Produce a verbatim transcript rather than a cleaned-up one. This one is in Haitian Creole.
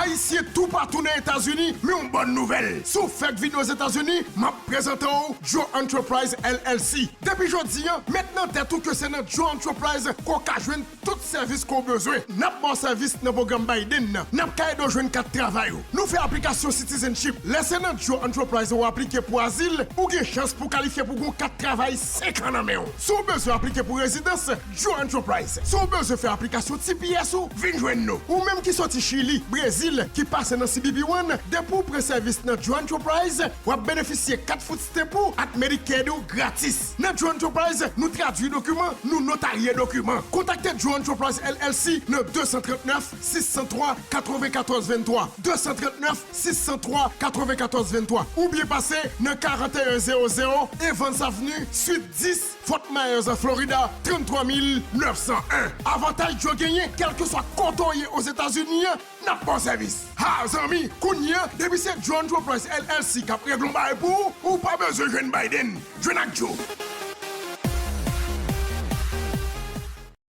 Ayisyen toupatou nan Etazini, men yon bòn nouvèl. Si w fèk vin Ozetazini, m ap prezante w Joe Enterprise L L C. Depi jodi a, met nan tèt ou ke se nan Joe Enterprise ke w ka jwenn tout sèvis ke w bezwen. N ap ba w sèvis nan pwogram Biden nan. N ap ka ede w jwenn kat travay ou. Nou fè aplikasyon citizenship. Lè se nan Joe Enterprise ou aplike pou azil, ou gen chans pou w kalifye pou gon kat travay senk an nan men w. Si w bezwen aplike pou rezidans, Joe Enterprise. Si w bezwen fè aplikasyon T P S ou, vin jwenn nou. Ou menm ki soti Chili, Brezil, ki pase nan C B P One, depi w pran sèvis nan Joe Enterprise, w ap benefisye kat food stamp ou ak Medicaid ou gratis. Nan Joe Enterprise, nou tradui dokiman, nou notarye dokiman. Kontakte Joe Enterprise L L C nan de san trannèf, sis san twa, katrevenkatòz venntwa, de san trannèf, sis san twa, katrevenkatòz venntwa, oubyen pase nan karanteyen zewo zewo Evans Avenue, suite dis, Fort Myers, Florida, tranntwa mil nèf san en. Avantaj Joe genyen, kèlkeswa kote w ye Ozetazini an, n ap ba w sèvis. Ha, zanmi, kounye a, depi se Joe Enterprise L L C k ap regle yon bagay pou ou, ou pa bezwen jwenn Biden. Jwenn ak Joe.